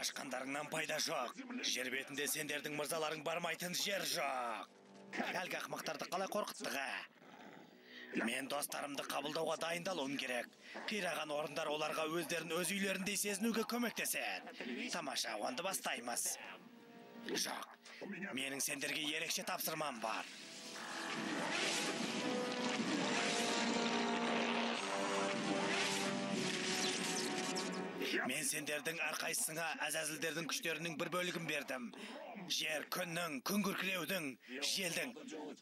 Қашқандарыңнан пайда жоқ. Жер бетінде сендердің мырзаларың бармайтын жер жоқ. Әлгі ақмақтарды қалай қорқыттық, ә? Мен достарымды қабылдауға дайындалуым керек. Қираған орындар оларға өздерін өз үйлеріндей сезінуге көмектеседі. Тамаша, онды бастаймыз. Жоқ, менің сендерге ерекше тапсырмам бар. Мен сендердің әрқайсысыңа әзәзілдердің күштерінің бір бөлігін бердім. Жер, күннің, күн күркіреудің, желдің.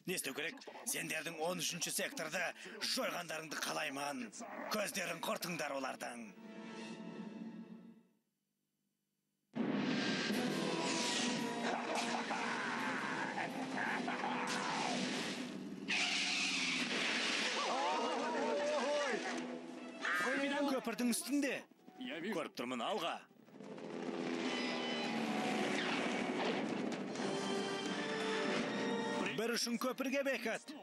Не істеу керек? Сендердің 13-ші секторды жойғандарыңды қалаймын. Көздерін құртыңдар олардың. Көпірдің үстінде. Көріп тұрмын, алға. Бір үшін көпірге бекіт.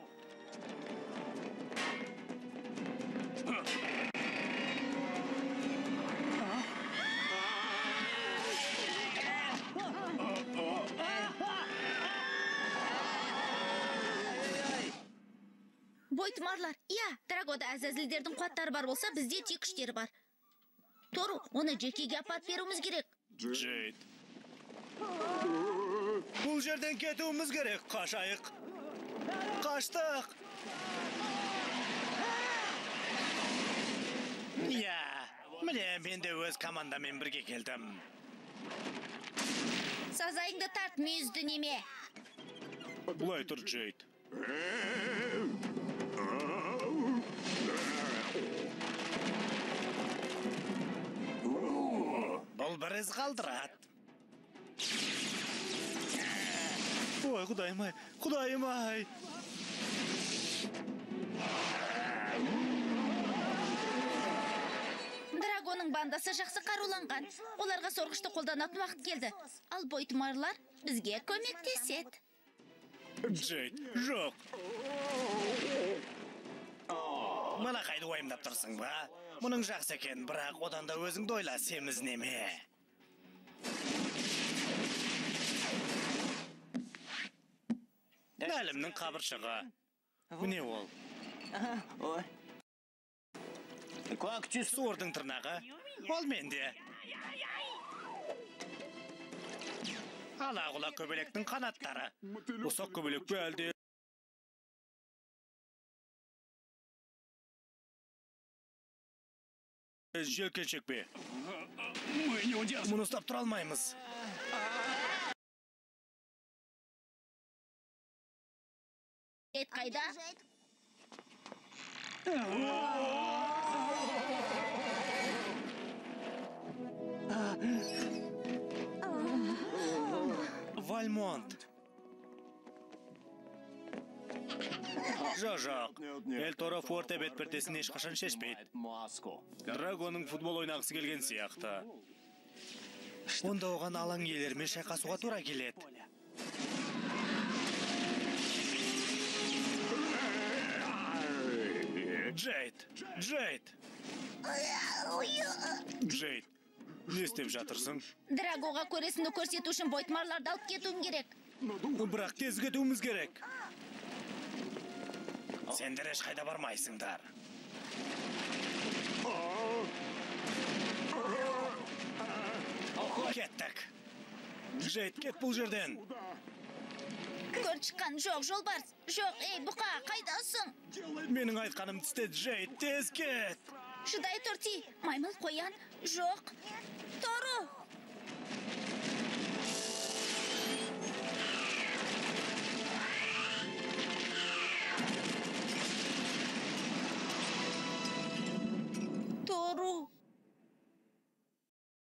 Бойтұмарлар, иә, Драгода әзәзілдердің қуаттары бар болса, бізде тек күштері бар. Тору, оны Джекиге апарып беруіміз керек. Джейд. Бұл жерден кетуіміз керек. Қашайық. Қаштық. Иә, міне мен де өз командамен бірге келдім. Сазайыңды тарт, мүйізді неме. Бұлай тұр, Джейд. Бұл бір із қалдырады. Ой, құдайым ай, құдайым ай. Драгоның бандасы жақсы қаруланған. Оларға сорғышты қолданатын уақыт келді. Ал бойтұмарлар бізге көмектеседі. Джейд, жоқ. Малақайды уайымдап тұрсың ба? Мұның жақсы екен, бірақ одан да өзіңді ойла, семіз неме. Әлімнің қабыршығы. Міне ол. Суырдың тырнағы. Ол менде. Ала-құла көбелектің қанаттары. Ұсақ көбелек пе әлде? Желкеншек пе? Мұны ұстап тұра алмаймыз. Джейд қайда? Вальмонт. Жоқ. Эль Торо Фуэрте бет пердесін ешқашан шешпейді. Драгоның футбол ойнағысы келген сияқты. Онда оған алаң иелерімен шайқасуға тура келеді. Джейд! Джейд! Джейд, не істеп жатырсың? Драгоға көресінді көрсету үшін бойтұмарларды алып кетуім керек. Бірақ тез кетуіміз керек. Сендер ешқайда бармайсыңдар. Кеттік. Джейд, кет бұл жерден. Көршіқан, жоқ, жолбарыс. Жоқ, ей, бұқа, қайдасың? Менің айтқанымды істе, Джейд, тез кет. Шыдай тұр, Ти. Маймыл қоян, жоқ. Тору.